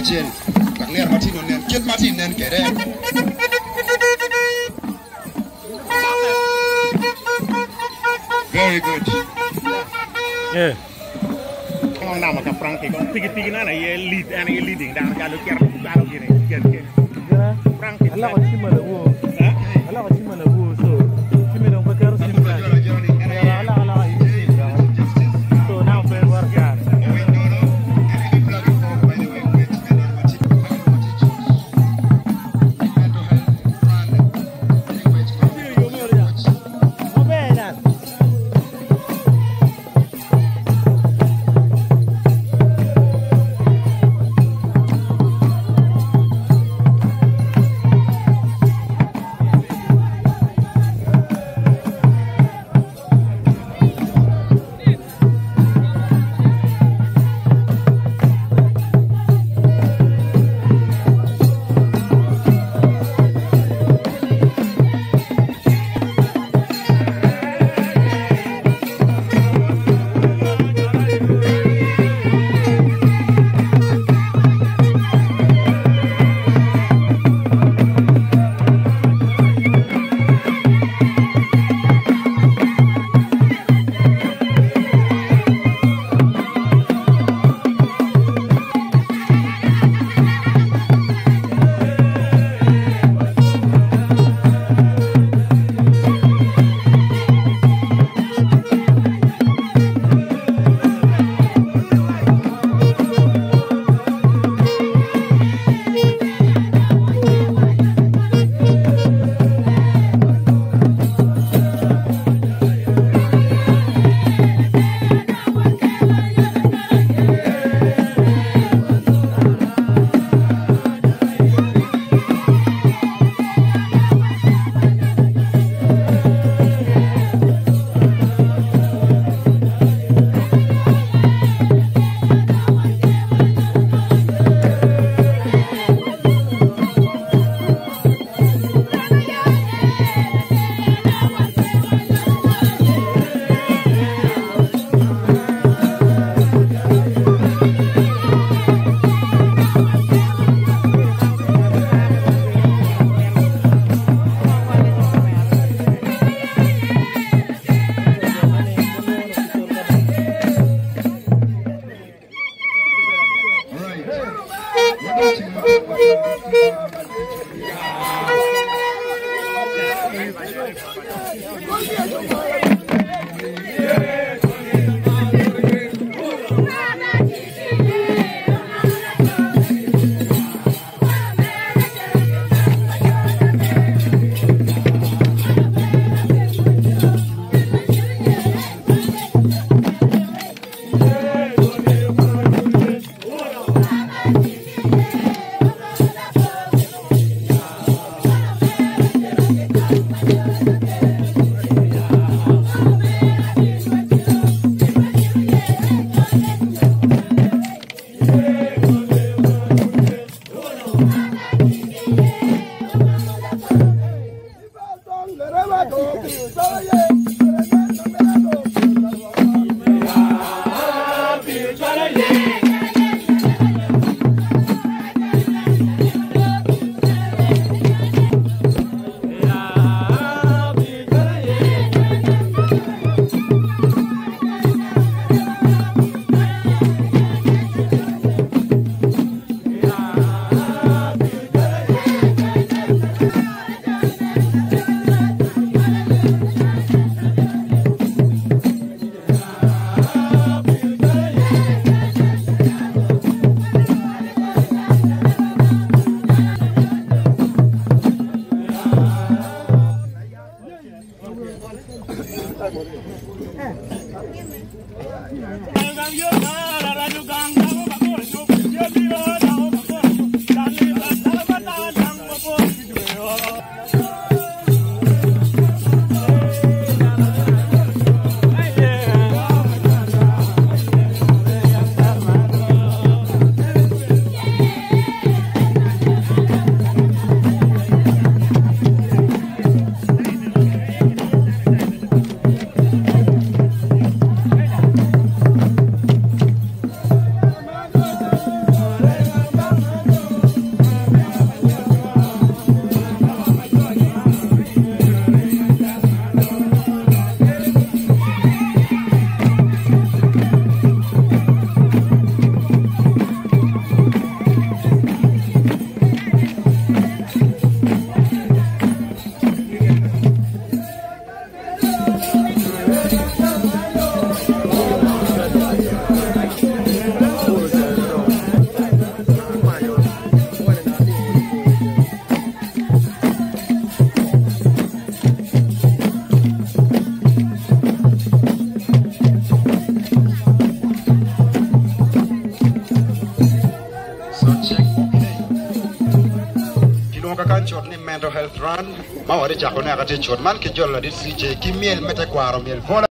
kacel wek nino ma tye onen kit ma tye nen kwede. Very good. Yeah. Kong namo ka Frankie kong pikipiki nano aye lead en aye leading dano calo cito calo gini ken ken. Frankie Aloko cima lawor. Aloko cima lawor so cime dong pe keto cim kany. Myero alok aloka i cim dok. So now pe wot kare. Maber dan. Kilwongo kakany cut ni Mental Health Run ma watye cako ne aka tye cut man ki jolo ladit CJ ki myel me tekwaro myel bwola.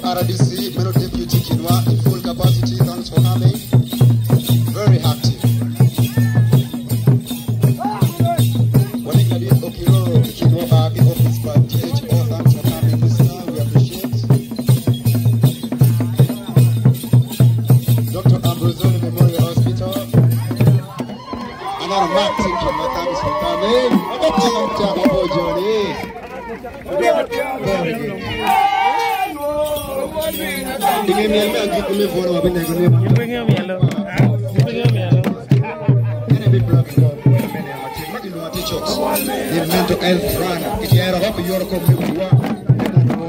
RDC, meno deputy kinwa in full capacity, thanks for coming. Very active. Wanik Ladit Okiroro kinwa ki office pa DHO, thanks for coming, Mr. We appreciate. Dr. Ambrosoni Memorial Hospital. Another Martin kinwa, thanks for coming. Johnny. Very good. The mental health run. Ikiera hope yoro ko mi wa.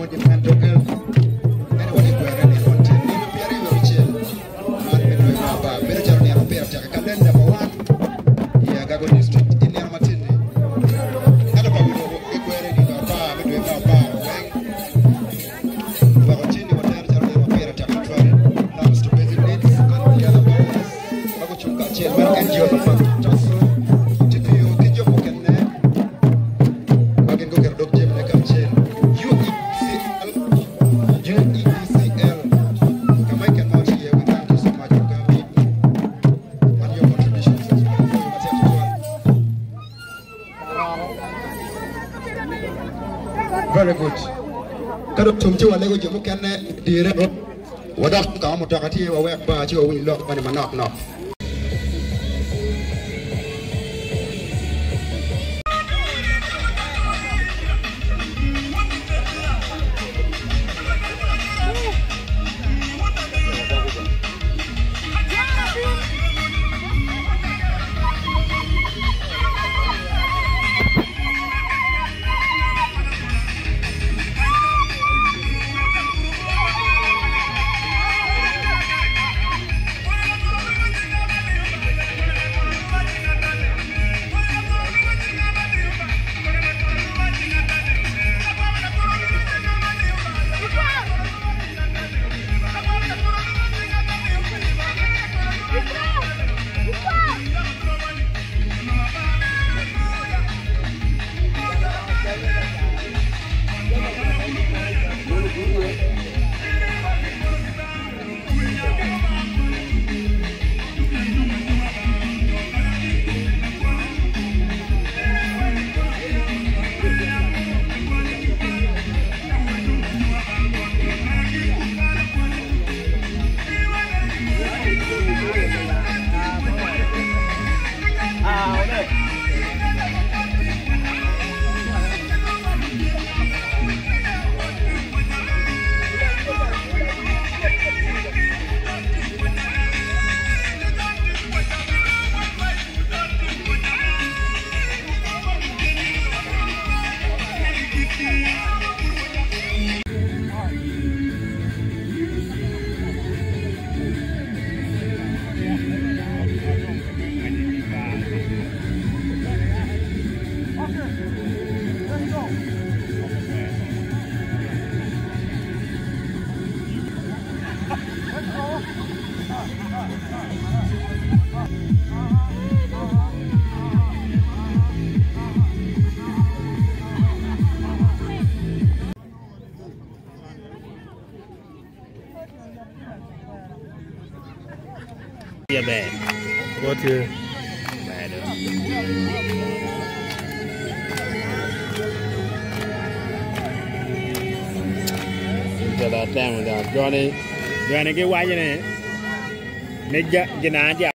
The mental health. Ene woni kwere ni content. Ni piari yo bichel. Man me dwe ma ba. Bero charo ni apera chaka kalenda pa 1. Ya Gago district. Ini ara matinde. Ngado pa wino ikwere ni ba ba me dwe ma ba. Very good. Ka dong tum ci walego jo mukene dire wadok ka ma mutoka tye wawek bar ci wawiny lok moni manok nok. Joni giwaco ni gin